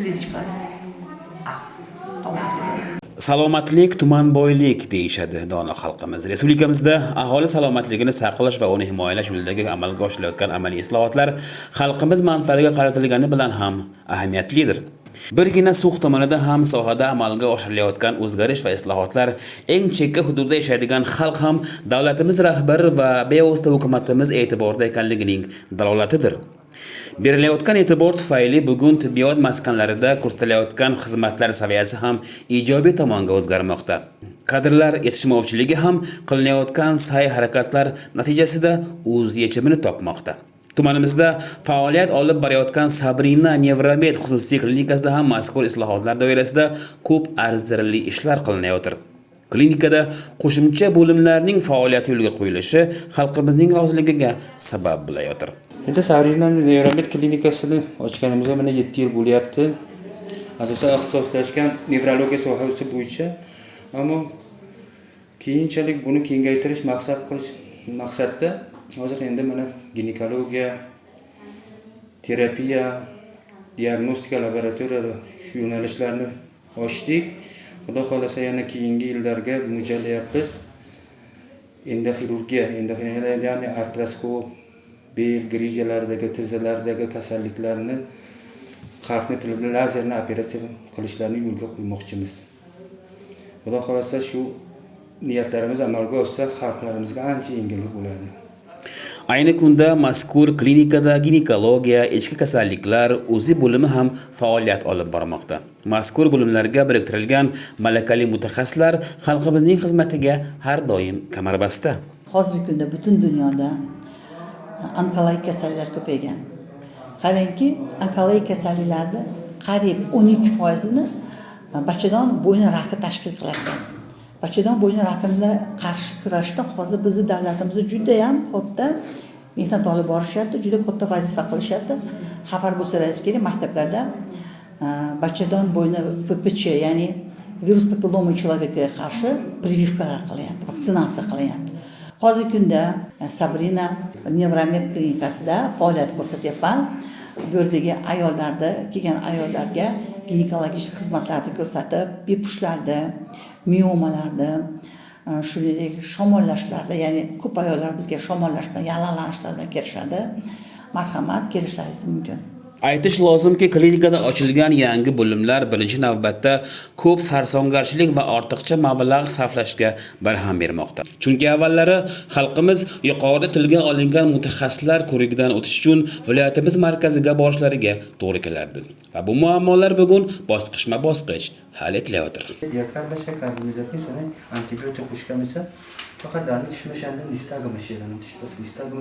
Tiliz chiqadi. A. Tomonga. Salomatlik tuman boylik, deyishadi dono xalqimiz. Respublikamizda aholi salomatligini saqlash va uni himoyalash yo'lidagi amalga oshirilayotgan amaliy islohotlar xalqimiz manfaatiga qaratilgani bilan ham ahamiyatlidir. Birgina So'x tumanida ham sohada amalga oshirilayotgan o'zgarish va islohotlar eng chekka hududda yashaydigan xalq ham davlatimiz rahbari va bevosita hukumatimiz e'tiborida ekanligining dalolatidir. Berilayotgan e'tibor tufayli bugun tibbiyot maskanlarida ko'rsatilayotgan xizmatlar saviyasi ham ijobiy tomonga o'zgarmoqda. Kadrlar yetishmovchiligi ham qilinayotgan sa'y-harakatlar natijasida o'z yechimini topmoqda. Tumanimizda faoliyat olib borayotgan Sabrina Nevromed xususiy klinikasida ham mazkur islohotlar doirasida ko'p arzirli ishlar qilinayotir. Klinikada qo'shimcha bo'limlarning faoliyati yo'lga qo'yilishi xalqimizning roziligiga sabab bo'layotir. Endi Sabrina Nevromed klinikasini ochganimizga mana 7 yil bo'lyapti. Asosan ixtisoslashgan nevrologiya sohasi bo'yicha, ammo keyinchalik buni kengaytirish maqsad qilish maqsadda hozir endi mana ginekologiya, terapiya, diagnostika laboratoriyada shu yo'nalishlarni ochdik. Xudo xohlasa, yana keyingi yillarga mo'ljallayapmiz. Endoxirurgiya, ya'ni artroskop, bel грыжа laridagi, tizzalardagi kasalliklarni qalbni tilida lazerni operatsiya qilishlarni yo'lga qo'ymoqchimiz. Xudo xohlasa, shu niyatlarimiz amalga oshsa, xalqlarimizga ancha yengillik bo'ladi. Ayni kunda mazkur klinikada ginekologiya, ichki kasalliklar, UZI bo'limi ham faoliyat olib bormoqda. Mazkur bo'limlarga biriktirilgan malakali mutaxassislar xalqimizning xizmatiga har doim kamarbasta. Hozirgi kunda butun dunyoda onkologik kasalliklar ko'paygan. Qarangki, onkologik kasalliklarni qariyb 12 foizini bachadon bo'yni raki tashkil qilar ekan. Bachadon bo'yni rakini qarshi kurashda hozir bizni davlatimizda judayam katta mehnat olib borishyapti, juda katta vazifa qilishyapti. Xabar bo'lsalaringiz kerak, maktablarda bachadon bo'yni ВПЧ, ya'ni вирус папиллома человека ga qarshi прививка lar qilyapti, vaksinatsiya qilyapti. Hozirgi kunda Sabrina Nevromed klinikasida faoliyat ko'rsatyapman. Bu yerdagi ayollarda, kelgan ayollarga ginekologik xizmatlarni ko'rsatib, bepushtlarda, miomalarda, shuningdek shamollashlarda, ya'ni ko'p ayollar bizga shamollash bilan, yallig'lanishlar bilan kelishadi. Marhamat, kelishlaringiz mumkin. Aytish lozimki, klinikada ochilgan yangi bo'limlar birinchi navbatda ko'p sarsongarchilik va ortiqcha mablag' sarflashga barham bermoqda. Chunki avvallari xalqimiz yuqorida tilga olingan mutaxassislar ko'rigidan o'tish uchun viloyatimiz markaziga borishlariga to'g'ri kelardi. Va bu muammolar bugun bosqichma-bosqich hal etilayotir. Diakarbamazepin, karbamazepin, sonra antibiotik qo'shganmiz. Faqat dani tushmashanda nistagma nistagma.